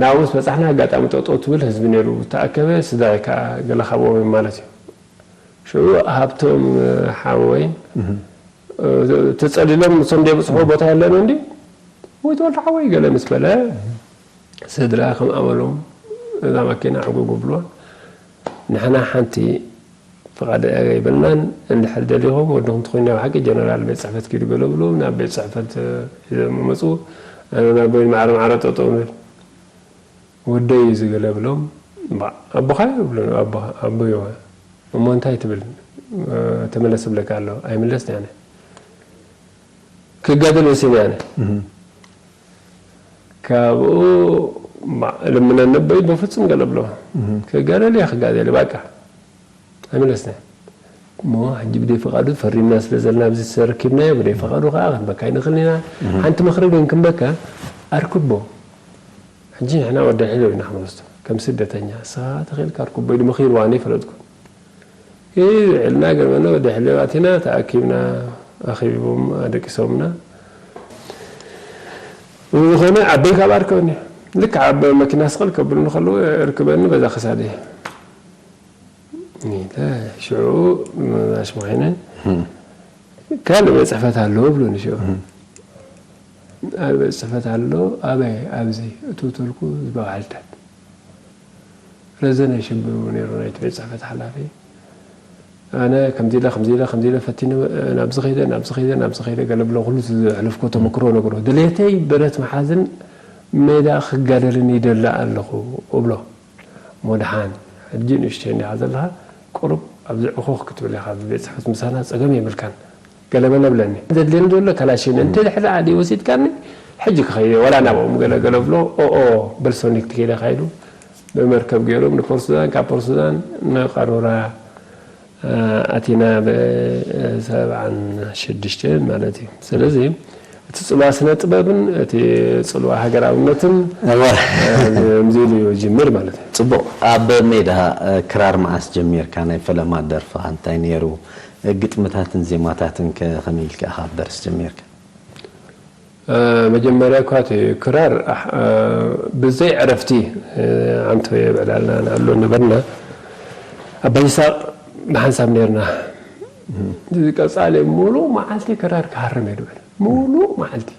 ናብኡ ምስ በፃሕና ኣጋጣሚ ጠጠው ትብል ህዝቢ ነይሩ ተኣከበ ስድራይ ከዓ ገለ ካብኦም እዮም ማለት እዩ ሽዑ ሃብቶም ሓወይ ተፀሊሎም እሶም ደብፅሑ ቦታ የለን እንዲ ወይ ተወልደ ሓወይ ገለ ምስ በለ ስድራ ከም ኣመሎም እዛ መኪና ዕጉጉ ብልዋ ንሕና ሓንቲ ፍቓድ ኣይበልናን እንድሕር ደሊኹም ወድኹም ትኾይኑ ናብ ሓቂ ጀነራል ቤት ፅሕፈት ኪዱ ገለ ብሉ ናብ ቤት ፅሕፈት ሒዞም መፁ ኣነ ናብ በይን ማዕረ ማዕረ ጠጠው ንብል ወደይ እዩ ዝገለ ብሎም ኣቦኻ ይብሉ ኣቦ ይዋ እሞ እንታይ ትብል ተመለስ ብለካ ኣሎ ኣይምለስ ያነ ክጋደል ወሲነ ያነ ካብኡ ልምነ ነበይ በፍጹም ገለ ብሎ ክጋደል እያ ክጋደል ባቃ ኣይምለስና እሞ ሕጂ ብደይ ፈቓዱ ፈሪምና ስለ ዘለና ኣብዚ ተረኪብናዮ ብደይ ፈቓዱ ከዓ ክንበካ ይንኽእል ኢና ሓንቲ ምኽሪ ግን ክንበካ ኣርክቦ ሕጂ ንሕና ወዲ ሕሎ ኢና ክንወስዶ ከም ስደተኛ ንስኻ ተኽእልካ ኣርክቦ ኢሉ መኺርዋ ኣነ ይፈለጥኩ ውዕልና ገርመና ወዲ ሕሎ ኣቲና ተኣኪብና ኣኺቦም ኣደቂሶምና ዝኾነ ዓበይ ካብ ኣርከብኒ ልክዕ ኣብ መኪና ስቕል ከብሉኒ ከለዉ እርክበኒ በዛ ክሳደይ ሽዑ መባሽ ኮይነ ካልእ ቤት ፅሕፈት ኣለዎ ብሉኒ ሽዑ ኣብ ቤት ፅሕፈት ኣሎ ኣበይ ኣብዚ እትውተልኩ ዝበባዕልታት ረዘነ ሽብሩ ነይሩ ናይቲ ቤት ፅሕፈት ሓላፊ ኣነ ከምዚ ኢለ ከምዚ ኢለ ከምዚ ኢለ ፈቲነ ናብዚ ከይደ ናብዚ ከይደ ናብዚ ከይደ ገለ ብሎ ኩሉ ዘሕለፍኮ ተመክሮ ነግሮ ድሌተይ ብረት መሓዝን ሜዳ ክጋደልን ይደሊ ኣለኹ እብሎ እሞ ደሓን ሕጂ ንእሽተይ እንዲኻ ዘለኻ ቁሩብ ኣብዚ ዕኹኽ ክትብል ኢኻ ቤት ፅሕፈት ምሳና ፀገም የብልካን ገለመለ ብለኒ ዘድልየኒ ዘሎ ካላሽን እንተ ድሕሪ ዓዲ ወሲድካኒ ሕጂ ክኸይደ ወላ ናብኦም ገለ ገለ ብሎ ኦኦ በል ሶኒክ ትከይደ ካይዱ ብመርከብ ገይሮም ንፖርት ሱዳን ካብ ፖርት ሱዳን ንቀሮራ ኣቲና ብሰብዓን ሽዱሽተን ማለት እዩ ስለዚ እቲ ጽልዋ ስነ ጥበብን እቲ ጽልዋ ሃገራውነትን እወ ከምዚ ኢሉ ይጅምር ማለት እዩ። ጽቡቕ። ኣብ ሜዳ ክራር መዓስ ጀሚርካ? ናይ ፈለማ ደርፍኻ እንታይ ነይሩ? ግጥምታትን ዜማታትን ከ ከመይ ኢልካ ኢኻ ኣብ ደርሲ ጀሚርካ? መጀመርያ እኳ እቲ ክራር ብዘይ ዕረፍቲ ዓንቶ የብዕላልና ንኣሉ ነበርና። ኣባ ይስሓቅ ብሓንሳብ ነርና። እዚ ቀጻሊ ሙሉእ መዓልቲ ክራር ክሃርም እየ ድብል። ሙሉእ መዓልቲ።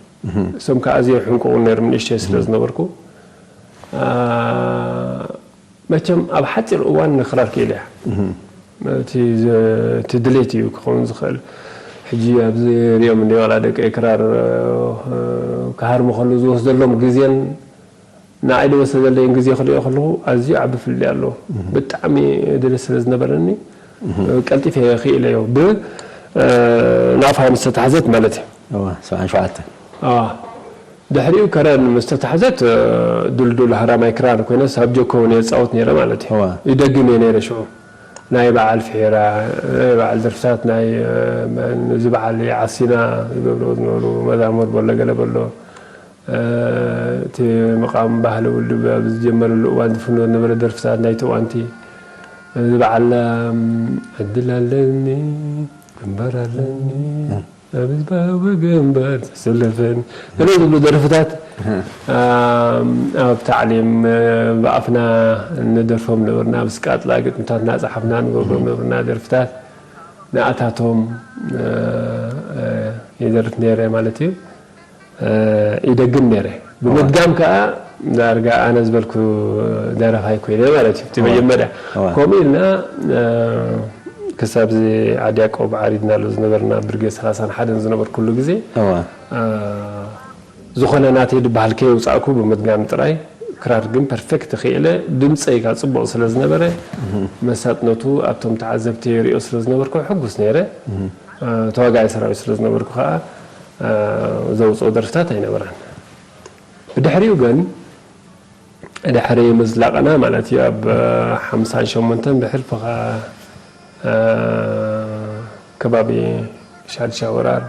እሶም ከዓ ኣዝዮም ይሕንቅቑ ነይሮም ንእሽተይ ስለ ዝነበርኩ። መቸም ኣብ ሓፂር እዋን ንክራር ክኢለ እያ። እቲ ዘ- እቲ ድሌት እዩ ክኸውን ዝኽእል። ሕጂ ኣብዚ ሪኦም እንዲ ዋላ ደቂ ክራር ክሃርሙ ከሉ ዝወስደሎም ግዜን ንኣይ ዝወሰደለይን ግዜ ክሪኦ ከለኹ ኣዝዩ ዓቢ ፍልልይ ኣለዎ። ብጣዕሚ ድሌት ስለ ዝነበረኒ ቀልጢፈ ክኢለዮ ብ ናፋ ምስ ተታሕዘት ማለት እዩ። እዋ ሰብዓን ሸውዓተን ኣዋ ድሕሪኡ ከረን ምስ ተታሕዘት ድልዱል ሃራማይ ክራር ኮይነ ሳብ ጆኮ እውን የፃወት ነይረ ማለት እዩ። እዋ። ይደግም እየ ነይረ ሽዑ ናይ በዓል ፍሒራ ናይ በዓል ደርፍታት ናይ እዚ በዓል ዓሲና ዝገብርዎ ዝነበሩ መዛሙር በሎ ገለ በሎ እቲ ምቓም ባህሊ ውድብ ኣብ ዝጀመረሉ እዋን ዝፍኖ ዝነበረ ደርፍታት ናይቲ እዋንቲ እዚ በዓል ዕድል ኣለኒ ግንባር ኣለኒ ኣብ ህዝባዊ ግንባር ተሰለፈን ገለ ዝብሉ ደርፍታት ኣብ ታዕሊም ብኣፍና ንደርፎም ነበርና። ኣብ ስቃጥላ ግጥምታት እናፀሓፍና ንገብሮም ነበርና ደርፍታት ንኣታቶም ይደርፍ ነይረ ማለት እዩ። ይደግም ነይረ። ብምድጋም ከዓ ዳርጋ ኣነ ዝበልኩ ደራፋይ ኮይነ ማለት እዩ። እቲ መጀመርያ እዋ። ከምኡ ኢልና ክሳብ እዚ ዓዲ ያቆብ ዓሪድናሉ ዝነበርና ብርጌድ ሰላሳን ሓደን ዝነበርኩሉ ግዜ እዋ ዝኾነ ናተይ ዝበሃል ከየውፃእኩ ብምድጋም ጥራይ ክራር ግን ፐርፌክት ክኢለ ድምፀይ ካ ፅቡቕ ስለ ዝነበረ መሳጥነቱ ኣብቶም ተዓዘብቲ ሪኦ ስለ ዝነበርኩ ሕጉስ ነይረ። ተዋጋኢ ሰራዊት ስለ ዝነበርኩ ከዓ ዘውፅኦ ደርፍታት ኣይነበራን። ብድሕሪኡ ግን ድሕሪ ምዝላቕና ማለት እዩ ኣብ ሓምሳን ሸሞንተን ብሕልፊ ከዓ ከባቢ ሻድሻ ወራር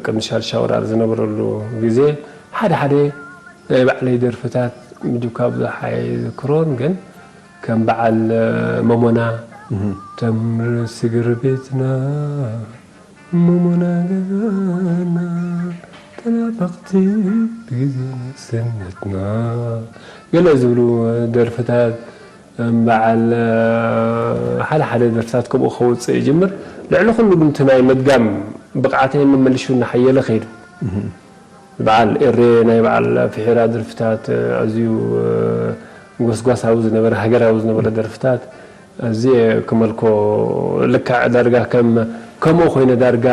ቅድሚ ሻድሻ ወራር ዝነበረሉ ግዜ ሓደ ሓደ ናይ ባዕለይ ደርፍታት ምጅኳ ብዙሕ ኣይዝክሮን ግን ከም በዓል መሞና ተምሪ ስግር ቤትና መሞና ገዛና ተናፈቕቲ ብግዜ ንእስነትና ገለ ዝብሉ ደርፍታት በዓል ሓደ ሓደ ደርፍታት ከምኡ ከውፅእ ይጅምር። ልዕሊ ኩሉ ግን እቲ ናይ መድጋም ብቕዓተይ መመሊሹ እናሓየለ ከይዱ። በዓል ኤሬ ናይ በዓል ፍሒራ ደርፍታት ኣዝዩ ጎስጓሳዊ ዝነበረ ሃገራዊ ዝነበረ ደርፍታት ኣዝየ ክመልኮ ልክዕ ዳርጋ ከም ከምኡ ኮይነ ዳርጋ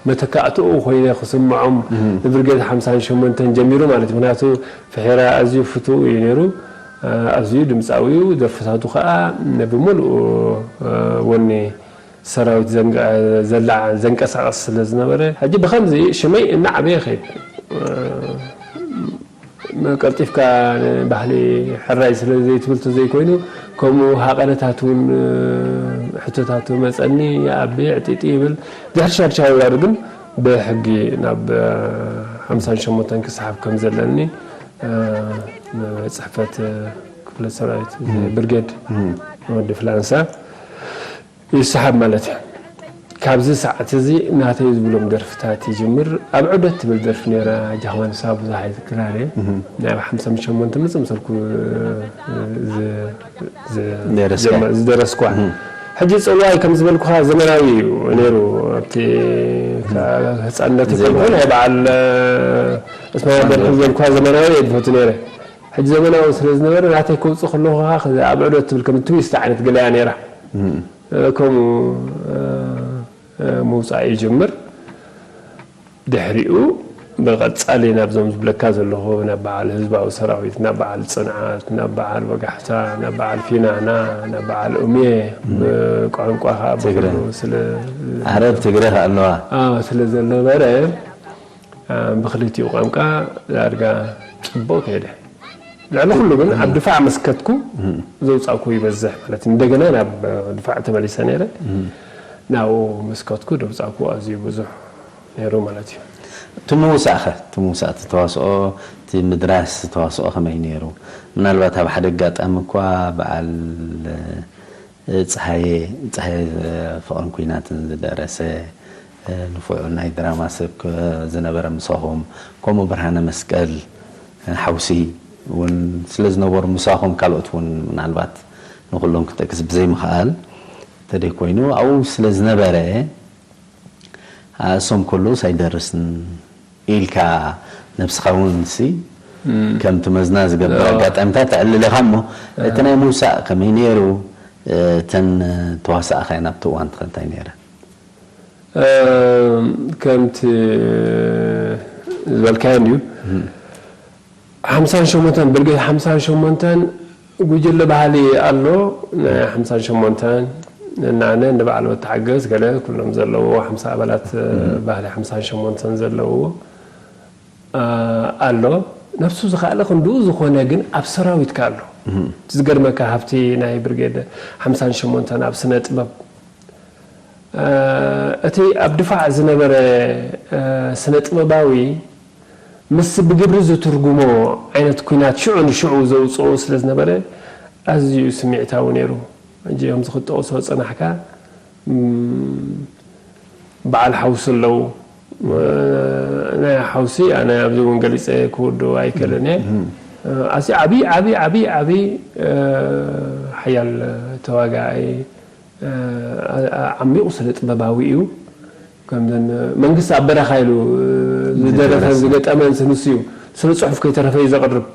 መተካእትኡ ኮይነ ክስምዖም ብብርጌድ ሓምሳን ሸሞንተን ጀሚሩ ማለት እዩ። ምክንያቱ ፍሒራ ኣዝዩ ፍትው እዩ ነይሩ። ኣዝዩ ድምፃዊ እዩ። ደርፍታቱ ከዓ ብምሉእ ወኒ ሰራዊት ዘንቀሳቐስ ስለ ዝነበረ ሕጂ ብኸምዚ ሽመይ እናዓበየ ኸይድ ቀልጢፍካ ባህሊ ሕራይ ስለ ዘይትብል ተዘይኮይኑ ከምኡ ሃቐነታት እውን ሕቶታት መፀኒ ይኣቢ ዕጢጢ ይብል ድሕሪ ሻድሻ ወራር ግን ብሕጊ ናብ ሓምሳን ሸሞንተን ክስሓብ ከም ዘለኒ ፅሕፈት ክፍለ ሰራዊት ብርጌድ ወዲ ፍላንሳ ይስሓብ ማለት እዩ። ካብዚ ሰዓት እዚ ናተይ ዝብሎም ደርፍታት ይጅምር። ኣብ ዑደት ትብል ደርፊ ነይራ ጃህዋን ንሳ ብዙሕ ኣይዝክራን እየ። ናይ ኣብ ሓምሳ ሸሞንተ ምጽእ ምሰልኩ ዝ- ዝ- ደረስካ። ዝደረስኳ ሕጂ ጽዋይ ከም ዝበልኩኻ ዘመናዊ እዩ ነይሩ ኣብቲ ህፃንነት ከልኩ ናይ በዓል እስማያ ደርፊ ዝበልኩኻ ዘመናዊ እየ ዝፈቱ ነይረ ሕጂ ዘመናዊ ስለ ዝነበረ ናተይ ከውፅእ ከለኹ ከዓ ኣብ ዕዶት ትብል ከም ትዊስት ዓይነት ገለያ ነይራ ከምኡ ምውፃእ ይጅምር ድሕሪኡ ብቐጻሊ ናብዞም ዝብለካ ዘለኹ ናብ በዓል ህዝባዊ ሰራዊት ናብ በዓል ፅንዓት ናብ በዓል ወጋሕታ ናብ በዓል ፊናና ናብ በዓል ኡሜ ብቋንቋ ከዓ ብኩሉ ስለ ዓረብ ትግረ ኣለዋ ስለ ዘነበረ ብክልቲኡ ቋንቋ ዳርጋ ፅቡቅ ከይደ ልዕሊ ኩሉ ግን ኣብ ድፋዕ መስከትኩ ዘውፃእኩ ይበዝሕ ማለት እንደገና ናብ ድፋዕ ተመሊሰ ነይረ ናብኡ መስከትኩ ደውፃእኩ ኣዝዩ ብዙሕ ነይሩ ማለት እዩ እቲ ምውሳእ ኸ? እቲ ምውሳእ እቲ ተዋስኦ፣ እቲ ምድራስ ተዋስኦ ከመይ ነይሩ? ምናልባት ኣብ ሓደ ኣጋጣሚ እኳ በዓል፣ እ፣ ጸሃየ፣ ጸሃየ ፍቕርን ኲናትን ዝደረሰ፣ እ፣ ንፉዕ ናይ ድራማ ሰብ ከ-፣ ዝነበረ ምሳኹም፣ ከምኡ ብርሃነ መስቀል፣ እ፣ ሓውሲ እውን ስለ ዝነበሩ ምሳኹም ካልኦት እውን ምናልባት ንኹሎም ክጠቅስ ብዘይምኽኣል እንተደይ ኮይኑ ኣብኡ ስለ ዝነበረ ኣእሶም ከለውስ ኣይደርስን ኢልካ ነብስኻ እውን ሲ ከምቲ መዝና ዝገብር ኣዎ። ኣጋጣሚታት ተዕልል ኢኻ እሞ እቲ ናይ ምውሳእ ከመይ ነይሩ? እተን ተዋሳእኻ ናብቲ እዋን ትኸ እንታይ ነይረ? ከምቲ ዝበልካዮ እንድዩ ሓምሳን ሸሞንተን ብርጌድ ሓምሳን ሸሞንተን ጉጅለ ባህሊ ኣሎ። ናይ ሓምሳን ሸሞንተን እናነ ንበዓል ወተሓገዝ ገለ ኩሎም ዘለዎ ሓምሳ ኣባላት ባህሊ ሓምሳን ሸሞንተን ዘለዎ ኣሎ። ነብሱ ዝኸኣለ ክንድኡ ዝኾነ ግን ኣብ ሰራዊትካ ኣሎ። ዝገርመካ ሃብቲ ናይ ብርጌድ ሓምሳን ሸሞንተን ኣብ ስነ ጥበብ እቲ ኣብ ድፋዕ ዝነበረ ስነ ጥበባዊ ምስ ብግብሪ ዝትርጉሞ ዓይነት ኩናት ሽዑ ንሽዑ ዘውፅኦ ስለ ዝነበረ ኣዝዩ ስምዒታዊ ነይሩ። ሕጂ ከምዚ ክጠቕሶ ዝፀናሕካ በዓል ሓውሲ ኣለዉ። ናይ ሓውሲ ኣነ ኣብዚ እውን ገሊፀ ክውድኦ ኣይክእልን እየ። ኣዚ ዓብዪ ዓብዪ ዓብዪ ዓብዪ ሓያል ተዋጋኣይ ዓሚቑ ስነ ጥበባዊ እዩ። ከምዘን መንግስቲ ኣብ በረኻ ኢሉ ዝደረፈን ዝገጠመን ንሱ እዩ። ስነ ፅሑፍ ከይተረፈ እዩ ዘቕርብ።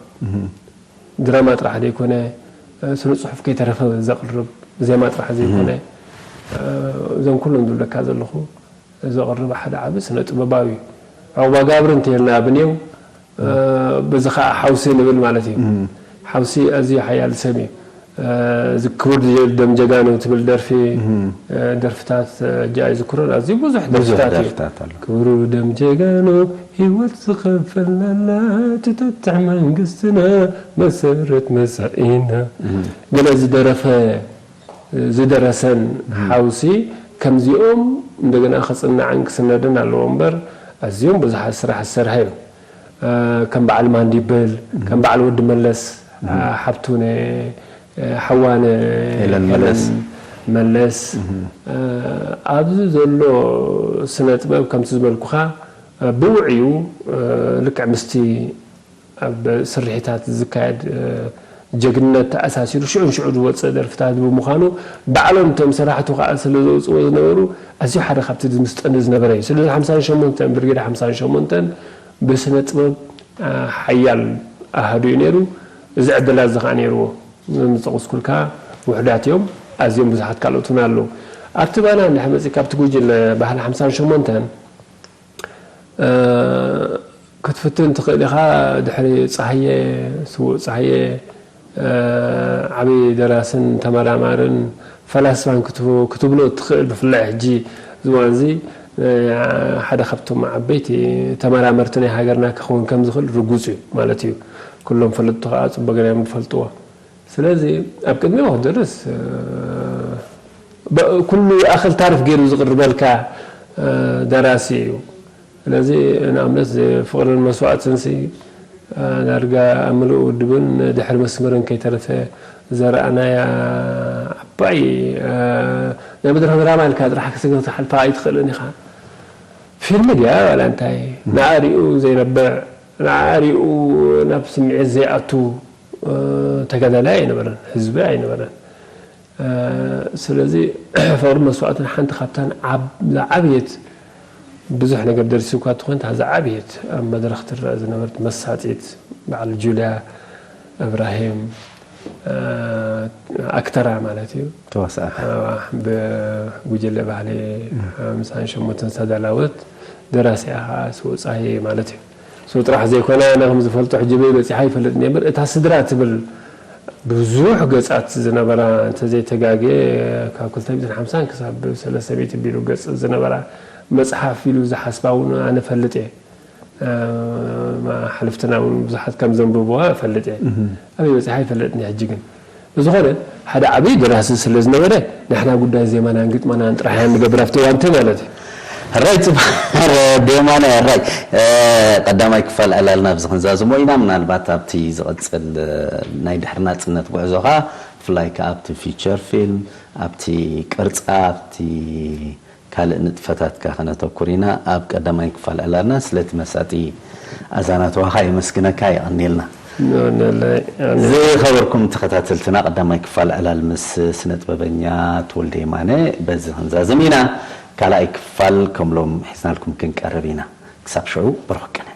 ድራማ ጥራሕ ዘይኮነ ስነ ፅሑፍ ከይተረፈ ዘቕርብ፣ ዜማ ጥራሕ ዘይኮነ እዞም ኩሎም ዝብለካ ዘለኹ ዘቕርብ ሓደ ዓቢ ስነ ጥበባዊ እዩ። ዑቕባጋብር እንተይልና ብኔው በዚ ከዓ ሓውሲ ንብል ማለት እዩ። ሓውሲ ኣዝዩ ሓያል ሰብ እዩ። እዚ ክቡር ደም ጀጋኑ ትብል ደርፊ ደርፍታት እጃ ኣይዝክሮን ኣዝዩ ብዙሕ ደርፍታት እዩ። ክቡር ደም ጀጋኑ ህይወት ዝኸፈልናላ ትጠጥዕ መንግስትና መሰረት መጻኢና ገለ ዝደረፈ ዝደረሰን ሓውሲ ከምዚኦም እንደገና ክጽናዕን ክስነድን ኣለዎ እምበር ኣዝዮም ብዙሓት ስራሕ ዝሰርሐ እዩ። ከም በዓል ማንዲብል ከም በዓል ወዲ መለስ ሓብቱነ ሓዋነ ሄለን መለስ መለስ ኣብዚ ዘሎ ስነ ጥበብ ከምቲ ዝበልኩኻ ብውዕዩ ልክዕ ምስቲ ኣብ ስርሒታት ዝካየድ ጀግንነት ተኣሳሲሩ ሽዑ ንሽዑ ዝወፅእ ደርፍታት ብምዃኑ ባዕሎም እቶም ሰራሕቱ ከዓ ስለ ዘውፅዎ ዝነበሩ ኣዝዩ ሓደ ካብቲ ዝምስጠኒ ዝነበረ እዩ። ስለዚ ሓምሳን ሸሞንተን ብርጌድ ሓምሳን ሸሞንተን ብስነ ጥበብ ሓያል ኣሃዱ እዩ ነይሩ። እዚ ዕድላት እዚ ከዓ ነይርዎ። ዝጠቕስኩልካ ውሕዳት እዮም። ኣዝዮም ብዙሓት ካልኦት እውን ኣለዉ። ኣብቲ ባና እንድሕር መፂእ ካብቲ ጉጅለ ባህሊ ሓምሳን ሸሞንተን ክትፍትን ትኽእል ኢኻ። ድሕሪ ፃህየ ስዉእ ፃህየ ዓብዪ ደራስን ተመራማርን ፈላስፋን ክትብሎ እትኽእል ብፍላይ ሕጂ ዝዋን እዚ ሓደ ካብቶም ዓበይቲ ተመራመርቲ ናይ ሃገርና ክኸውን ከም ዝኽእል ርጉፅ እዩ ማለት እዩ። ኩሎም ፈለጥቱ ከዓ ፅቡቅ ገይሮም ዝፈልጥዎ። ስለዚ ኣብ ቅድሚኡ ክደርስ ኩሉ ይኣኽል ታሪኽ ገይሩ ዝቕርበልካ ደራሲ እዩ። ስለዚ ንኣብነት ፍቕርን መስዋእትን ሲ ዳርጋ ኣብ ምሉእ ውድብን ድሕሪ መስመርን ከይተረፈ ዘረኣናያ ዓባይ ናይ መድረኽ ድራማ ኢልካ ጥራሕ ክትሓልፋ ኣይትኽእልን ኢኻ። ፊልም ድያ ዋላ እንታይ ንኣሪኡ ዘይነብዕ ንኣሪኡ ናብ ስምዒት ዘይኣቱ ተጋዳላይ ኣይነበረን፣ ህዝቢ ኣይነበረን። ስለዚ ፍቕርን መስዋእትን ሓንቲ ካብተን ዝዓበየት ብዙሕ ነገር ደርሲ እኳ ትኾን እታ ዝዓበየት ኣብ መድረኽ ትረአ ዝነበረት መሳጢት በዓል ጁልያ እብራሂም ኣክተራ ማለት እዩ። ተዋሳእቲ ብጉጅለ ባህሊ ሓምሳን ሸሞንተን ዝተዳላወት ደራሲኣ ከዓ ስውፃይ ማለት እዩ። ስው ጥራሕ ዘይኮነ ኣነ ከም ዝፈልጦ ሕጂ በይ በፂሓ ይፈልጥ እየ እምበር እታ ስድራ ትብል ብዙሕ ገፃት ዝነበራ እንተዘይተጋግየ ካብ ክልተ ሚእትን ሓምሳን ክሳብ ሰለስተ ሚእቲ ቢሉ ገፅ ዝነበራ መፅሓፍ ኢሉ ዝሓስባ እውን ኣነ ፈልጥ እየ። ሓለፍትና እውን ብዙሓት ከም ዘንብብዋ እፈልጥ እየ። ኣበይ በፂሓ ኣይፈለጥን እየ ሕጂ ግን ብዝኾነ ሓደ ዓብዪ ደራሲ ስለ ዝነበረ ንሕና ጉዳይ ዜማናን ግጥማናን ጥራሕ እያ ንገብር ኣብቲ እዋንቲ ማለት እዩ። ራይ ትበሃል ደማና ራይ ቀዳማይ ክፋል ዕላልና ኣብዚ ክንዛዝሞ ኢና። ምናልባት ኣብቲ ዝቐፅል ናይ ድሕሪ ናፅነት ጉዕዞኻ ብፍላይ ከዓ ኣብቲ ፊቸር ፊልም፣ ኣብቲ ቅርፃ፣ ኣብቲ ካልእ ንጥፈታትካ ከነተኩር ኢና። ኣብ ቀዳማይ ክፋል ዕላልና ስለቲ መሳጢ ኣዛናትዋኻ የመስግነካ። የቐንየልና። ዝኸበርኩም ተኸታተልትና ቀዳማይ ክፋል ዕላል ምስ ስነ ጥበበኛ ተወልደ የማነ በዚ ክንዛዝም ኢና። ካልኣይ ክፋል ከምሎም ሒዝናልኩም ክንቀርብ ኢና። ክሳብ ሽዑ ብሩኽ ቅነ።